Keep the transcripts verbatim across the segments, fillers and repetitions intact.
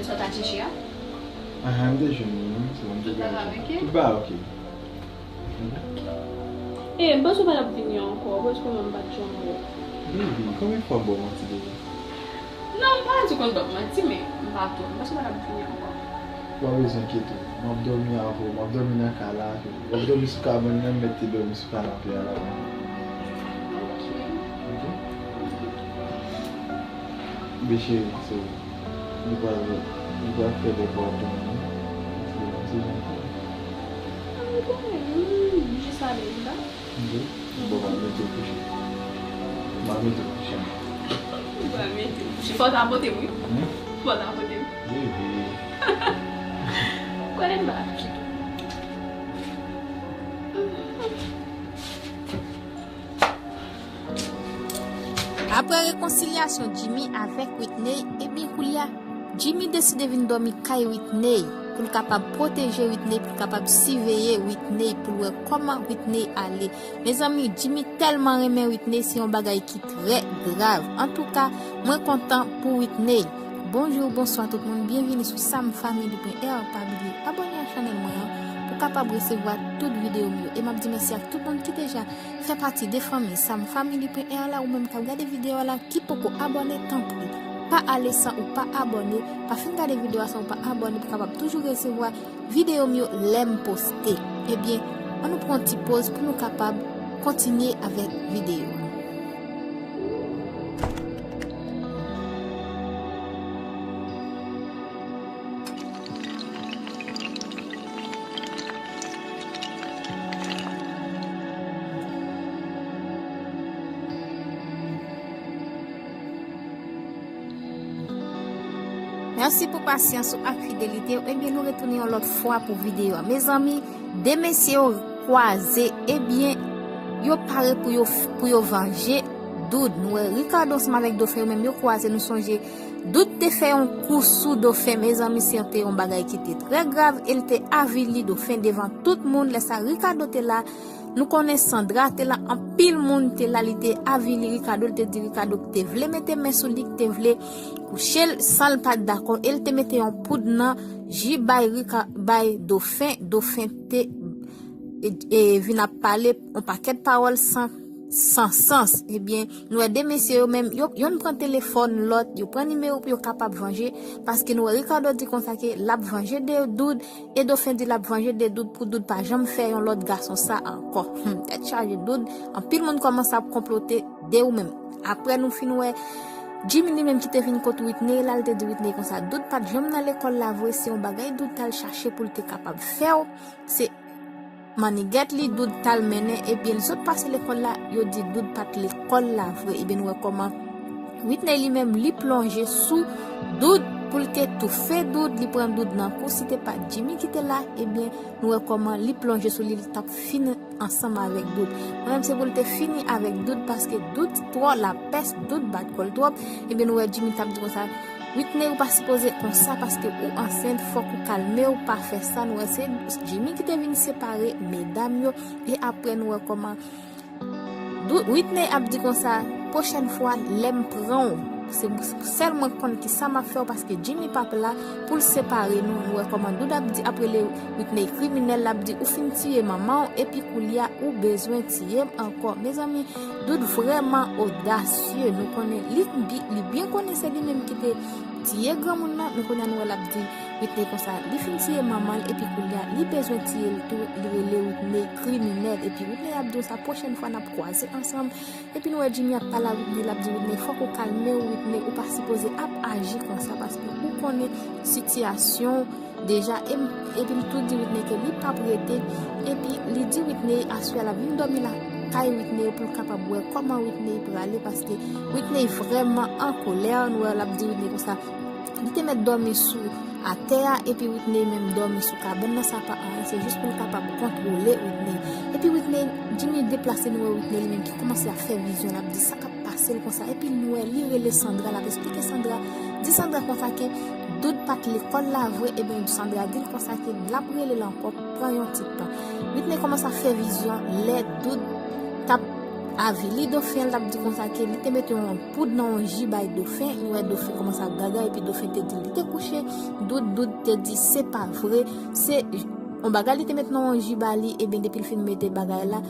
Sa w t al chèche a? Aha, m te jwenn li, wi, se bon, m te jwenn li. Tout bagay oke? Tout bagay oke. Mhm. E, m panse w pa t ap vini ankò, prèske mwen m pa t janm wè w. Baby, konbyen fwa m ba w manti deja? Non, m pa di w konn ban m manti, men m pa twò. M panse w pa t ap vini ankò. Ou pa bezwen enkyete w. M ap dòmi avè w. M ap dòmi nan kay la avè w. W ap dòmi sou kabann nan, m mèt te dòmi sou kanapè a la. Ok. Ok? Bebe cheri, so, nou pral, nou pral fè de bò tou, non? Se, se jan pou. Ah, m konnen, m jis ale, wi, la. Ok. Bon, m al mete w kouche. M al mete w kouche. M pral mete w kouche. Fò w ta pote m, wi. Hmm? Fò w ta pote m. Bebe. Kwè m pa. Apre rekonsilyasyon Jimmy avèk Whitney, ebyen koulye a, Jimmy deside vin dòmi kay Whitney pou l kapab pwoteje Whitney, pou l kapab siveye Whitney, pou l wè kòman Whitney ale. Mezanmi, Jimmy tèlman renmen Whitney, se yon bagay ki trè grav. Antouka, mwen kontan pou Whitney. Bonjou, bonswa tout moun, byenvini sou Sam Family pwen R. Pa bliye abòne a chanèl mwen an pou kapab resevwa tout videyo m yo. E m ap di mèsi ak tout moun ki deja fè pati de fanmi Sam Family pwen R la, ou menm k ap gade videyo a la, ki poko abòne, tanpri, pa ale san ou pa abòne, pa fin gade videyo a san ou pa abòne, pou kapab toujou resevwa videyo m yo lè m poste. Ebyen, ann nou pran yon ti poz pou nou kapab kontinye avèk videyo a. Mèsi pou pasyans ou ak fidelite w. Ebyen, nou retounen yon lòt fwa pou videyo a. Mezanmi, de mesye yo kwaze, ebyen, yo pare pou yo, pou yo vanje Dood. Nou wè Ricardo ansanm avèk Dofen yo menm yo kwaze, nou sonje Dood te fè yon kou sou Dofen, mezanmi, se te yon bagay ki te trè grav, e l te avili Dofen devan tout moun. Lè sa Ricardo te la, nou konnen Sandra te la, anpil moun te la, li te avili Ricardo, li te di Ricardo ki te vle mete men sou li, ki te vle kouche l san l pa t dakò, e l te mete yon poud nan ji bay Rica-, bay Dofen, Dofen te, e, e, vin ap pale yon pakèt pawòl san, san sans. Ebyen, nou wè de mesye yo menm, yo, yonn pran telefòn lòt, yo pran nimewo pou yo kapab vanje, paske nou wè Ricardo di konsa ke l ap vanje de Dood, e Dofen di l ap vanje de Dood pou Dood pa janm fè yon lòt gason sa ankò. Hmm, tèt chaje Dood, anpil moun kòmanse ap konplote de ou menm. Apre nou fin wè Jimmy li menm ki te vin kot Whitney la, l te di Whitney konsa, Dood pa t janm nan lekòl la vre, se yon bagay Dood t al chache pou l te kapab fè w, se mannigèt li Dood t al mennen, ebyen, lè zòt pase lekòl la, yo di Dood pa t lekòl la vre, ebyen, nou wè kòman Whitney li menm, li plonje sou Dood pou l te toufe Dood, li pran Dood nan kou, si te pa t Jimmy ki te la, ebyen, nou wè kòman li plonje sou li, li t ap fini ansanm avèk Dood. Mwen menm se pou l te fini avèk Dood, paske Dood twò lapès, Dood bat kò l twòp. Ebyen, nou wè Jimmy t ap di konsa, Whitney, ou pa sipoze konsa paske ou ansent, fòk ou kalme w, pa fè sa. Nou wè se Jimmy ki te vin separe medam yo. E apre, nou wè kòman Dou-, Whitney ap di konsa, pwochèn fwa, lè m pran w, se sèl mwen k konn kisa m ap fè w, paske Jimmy p ap la pou l separe nou. Nou wè kòman Dood ap di, ap rele Whitney kriminèl, l ap di, ou fin tiye manman w, epi koulye a, ou bezwen tiye m ankò. Mezanmi, Dood vrèman odasye. Nou konnen li bi-, li byen konnen se li menm ki te tiye granmoun nan, men kounye a nou wè l ap di Whitney konsa, li fin tiye manman l, epi kounye a, li bezwen tiye l tou, li rele Whitney kriminèl. Epi Whitney ap di w sa, pwochèn fwa n ap kwaze ansanm. Epi nou wè Jimmy ap pale a Whitney, l ap di Whitney, fòk ou kalme w, Whitney, ou pa sipoze ap aji konsa, paske ou konnen sitiyasyon w deja, e m-, epi l tou di Whitney ke li p ap rete, epi li di Whitney aswè a l ap vin dòmi lakay Whitney pou l kapab wè kòman Whitney prale, paske Whitney vrèman an kolè, nou wè l ap di Whitney konsa, li te mèt dòmi sou atè a, epi Whitney menm dòmi sou kabann nan, sa pa anyen, se jis pou l kapab kontwole Whitney. Epi Whitney, Jimmy deplase, nou wè Whitney li menm ki kòmanse ap fè vizyon, l ap di sa k ap pase l konsa. Epi nou wè li rele Sandra, l ap esplike Sandra, di Sandra konsa ke Doud pa t lekòl la vre, ebyen Sandra di l konsa ke l ap rele l ankò, pran yon ti tan. Whitney kòmanse ap fè vizyon lè Doud t ap avili dofen, l t ap di konsa ke li te mete yon poud nan yon ji bay dofen, nou wè dofen kòmanse ap gaga, epi dofen te di li te kouche, Doud, Doud te di se pa vre, se yon bagay li te met nan yon ji ba li, ebyen depi l fin mete bagay la,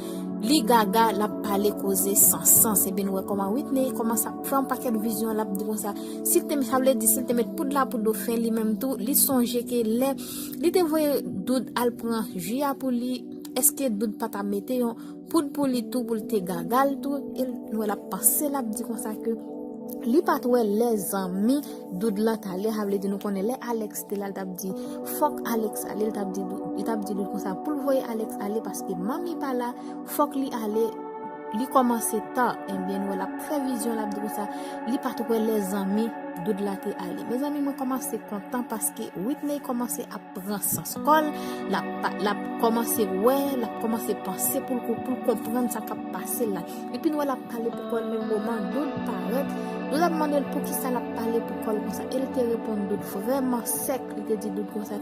li gaga, l ap pale koze san sans. Ebyen nou wè kòman Whitney kòmanse ap fè yon pakèt vizyon, l ap di konsa, si l te, sa vle di si l te met poud la pou dofen li menm tou, li sonje ke lè li te voye Doud al pran ji a pou li, èske Doud pa t ap mete yon poud pou li tou, pou l te gaga l tou, e nou wè l ap panse, l ap di konsa ke li pa t wè lè zanmi Doud lan t ale, sa vle di nou konnen lè Alex te la, l t ap di, fòk Alex ale, l t ap di, li t ap di Doud konsa, pou l voye Alex ale, paske manmi pa la, fòk li ale, li kòmanse ta, ebyen nou wè l ap fè vizyon, l ap di konsa, li pa t wè lè zanmi Doud la te ale. Mezanmi, mwen kòmanse kontan paske Whitney kòmanse ap pran sans kò l, l ap pa, l ap kòmanse wè, l ap kòmanse panse pou l ko-, pou l konprann sa k ap pase la. Epi nou wè l ap pale pou kò l, men moman Doud parèt, Doud ap mande l poukisa l ap pale pou kò l konsa. E l te reponn Doud vrèman sèk, li te di Doud konsa,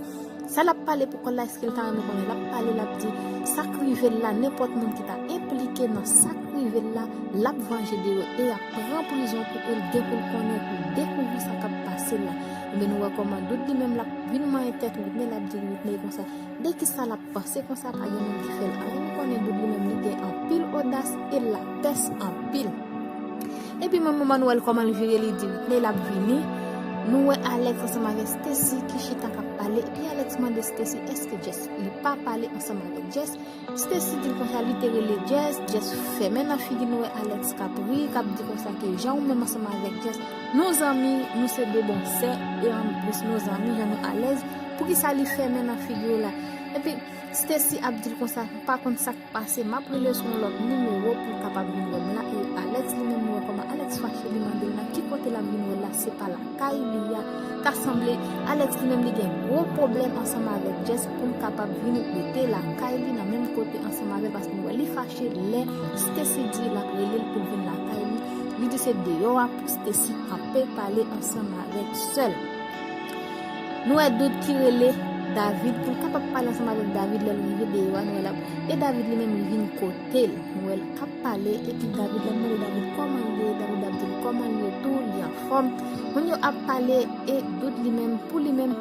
sa l ap pale pou kò l la, èske l ta renmen konnen? L ap pale, l ap di, sa k rive l la, nenpòt moun ki ta enplike nan sa k rive l la, l ap vanje de yo, e y ap pran prizon pou l, gen pou l konnen, pou l dekouvri sa k ap pase la. Ebyen nou wè kòman Doud li menm l ap vin manyen tèt Whitney, l ap di Whitney konsa, de kisa l ap panse konsa, pa gen moun ki fè l anyen. Nou konnen Doud li menm li gen anpil odas e lapès anpil. Epi menm moman nou wè l kòman l vire, li di Whitney l ap vini. Nou wè Alex ansanm avèk Stacy ki chita k ap pale. Epi Alex mande Stacy èske Jess li pa pale ansanm avèk Jess. Stacy di l konsa li te rele Jess, Jess fèmen nan figi, nou wè Alex k ap ri, k ap di konsa ke jan ou menm ansanm avèk Jess, nou zanmi, nou se de bon sè, e anplis nou zanmi, jan nou alèz, poukisa li fèmen nan figi w la? Epi Stacy ap di l konsa, m pa konn sa k pase, m ap rele sou yon lòt nimewo pou l kapab vin wè m la, e Alex li menm nou wè kòman Alex fache, li mande l nan ki kote l ap vin wè l la, se pa la kay li a. Ta sanble Alex li menm li gen gwo pwoblèm ansanm avèk Jess pou l kapab vin rete lakay li nan menm kote ansanm avè l, paske nou wè li fache lè Stacy di l ap rele l pou l vin lakay li. Li di se deyò a pou Stacy kanpe pale ansanm avèk sè l. Nou wè Doud ki rele David pou l kapab pale ansanm avèk David lè l rive deyò a, nou wè l ap, e David li menm li vin kote l. Nou wè l k ap pale, epi David, l ap mande David kòman l ye, David ap di l kòman l ye tou, li anfòm. Moun yo ap pale, e Doud li menm, pou li menm,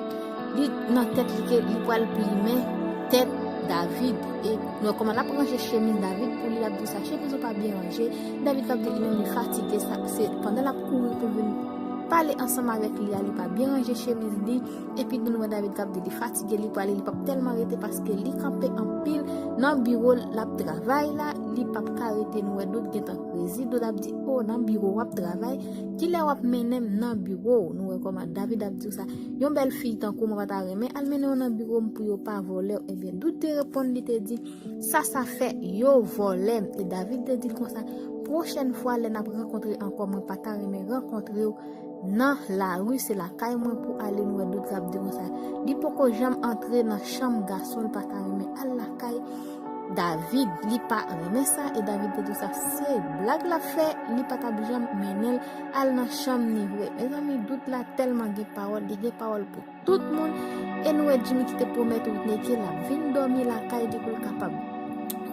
li nan tèt li ke li pral plimen tèt David. E nou wè kòman l ap ranje chemiz David pou li, l ap di sa chemiz ou pa byen ranje. David k ap di li menm li fatige, sa, se pandan l ap kouri pou l vin pale ansanm avèk li a, li pa byen ranje chemiz li. Epi nou wè David k ap di li fatige, li prale, li p ap tèlman rete paske li kanpe anpil nan biwo l ap travay la, li p ap ka rete. Nou wè Doud gentan krezi, Doud ap di, o, nan biwo w ap travay, kilè w ap mennen m nan biwo w? Nou wè kòman David ap di w sa, yon bèl fi tankou mwen pa ta renmen al mennen w nan biwo m pou yo pa vòlè w. Ebyen, Doud te reponn, li te di, sa sa fè yo vòlè m? E David te di l konsa, pwochèn fwa lè n ap rankontre ankò, mwen pa ta renmen rankontre w nan lari, se lakay mwen pou ale. Nou wè Doud k ap di konsa, li poko janm antre nan chanm gason, li pa ta renmen al lakay David, li pa renmen sa, e David te di sa se blag l ap fè, li pa t ap janm mennen l al nan chanm ni vre. Mezanmi, Doud la tèlman gen pawòl, li gen pawòl pou tout moun. E nou wè Jimmy ki te pwomèt Whitney ke l ap vin dòmi lakay li pou l kapab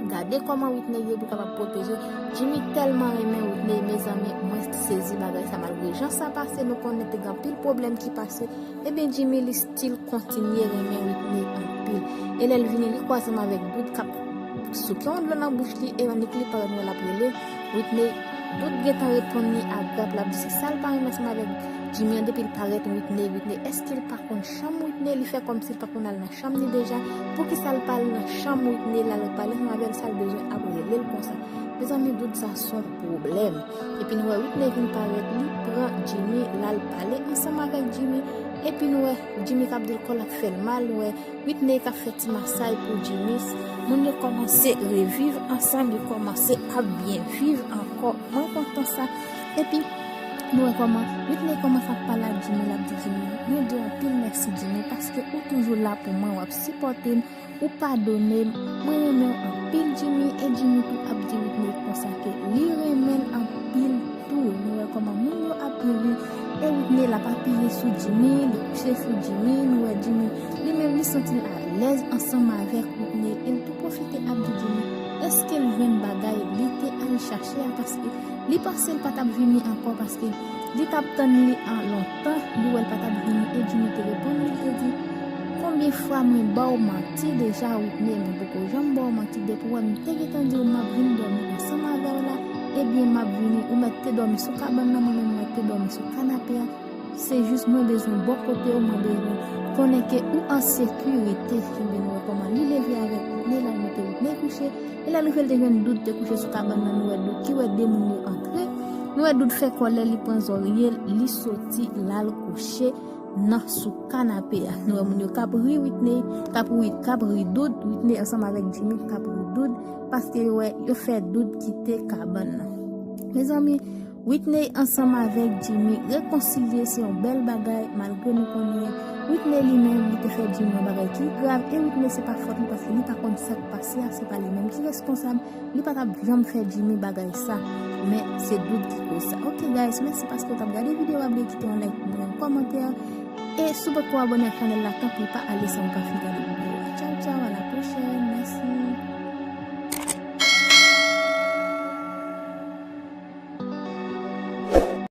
gade kòman Whitney ye, pou l kapab pwoteje. Jimmy tèlman renmen Whitney, mezanmi, mwen sezi bagay sa, malgre jan sa pase, nou konnen te gen anpil pwoblèm ki pase. Ebyen, Jimmy, li still kontinye renmen Whitney anpil. E lè l vini, li kwaze ansanm avèk Doud k ap souke yon dlo nan bouch li, e annik li parèt, nou wè l ap rele Whitney. Doud gentan reponn li ak rap, l ap di se sa l pa renmen ansanm avèk Jimmy an, depi l parèt Whitney, Whitney. Èske l pa konn chanm Whitney? Li fè kòmsi l pa konn al nan chanm li deja. Poukisa l pa al nan chanm Whitney la, l al pale ansanm avè l, sa l bezwen ap rele l konsa? Mezanmi, Doud sa se yon pwoblèm. Epi nou wè Whitney vin parèt, li pran Jimmy, l al pale ansanm avèk Jimmy. Epi nou wè Jimmy k ap di l kò l ap fè l mal, nou wè Whitney k ap fè ti masay pou Jimmy. Moun yo kòmanse reviv ansanm, yo kòmanse ap byen viv ankò. Mwen kontan sa. Epi nou wè kòman Whitney kòmanse ap pale ak Jimmy, l ap di Jimmy, mwen di w anpil mèsi Jimmy, paske ou toujou la pou mwen, w ap sipòte m, ou padone m, mwen renmen w anpil Jimmy, e Jimmy tou ap di Whitney konsa ke li renmen l anpil tou. Nou wè Kòman moun yo ap viv, e Whitney l ap apiye sou Jimmy, li kouche sou Jimmy, nou wè Jimmy li menm li santi l alèz ansanm avèk Whitney, e l tou pwofite ap di Jimmy èske l jwenn bagay li te al chache a, paske li panse l pa t ap vini ankò, paske li t ap tann li an lontan, li wè l pa t ap vini, e Jimmy te reponn li, li te di, konbyen fwa mwen ba w manti deja, Whitney, mwen poko janm ba w manti, depi w wè m te gentan di w m ap vin dòmi ansanm avè w la, ebyen m ap vini, ou mèt te dòmi sou kabann nan, mwen menm mwen te dòmi sou kanape a. Se jis mwen bezwen bò kote w, mwen bezwen konnen ke ou an sekirite. Ebyen nou wè kòman li leve avèk Whitney, l al mete Whitney kouche, e lè l rive l te jwenn Dood te kouche sou kabann nan, nou wè Dood ki wè de moun yo antre, nou wè Dood fè kòlè, li pran zòrye l, li soti, l al kouche nan sou kanape a. Nou wè moun yo k ap ri Whitney, k ap ri, k ap ri Dood, Whitney ansanm avèk Jimmy k ap ri Dood, paske yo wè yo fè Dood kite kabann nan. Mezanmi, Whitney ansanm avèk Jimmy rekonsilye, se yon bèl bagay, malgre nou konnen Whitney li menm li te fè Jimmy yon bagay ki grav, e Whitney se pa fòt li paske li pa konn sa k pase a, se pa li menm ki reskonsab, li pa t ap janm fè Jimmy bagay sa, men se Dood ki koz sa. Ok guys, mèsi paske w t ap gade videyo a, pa bliye kite yon like pou mwen, yon kòmantè, e si w poko abòne ak chanèl la, tanpri pa ale san w pa fin gade.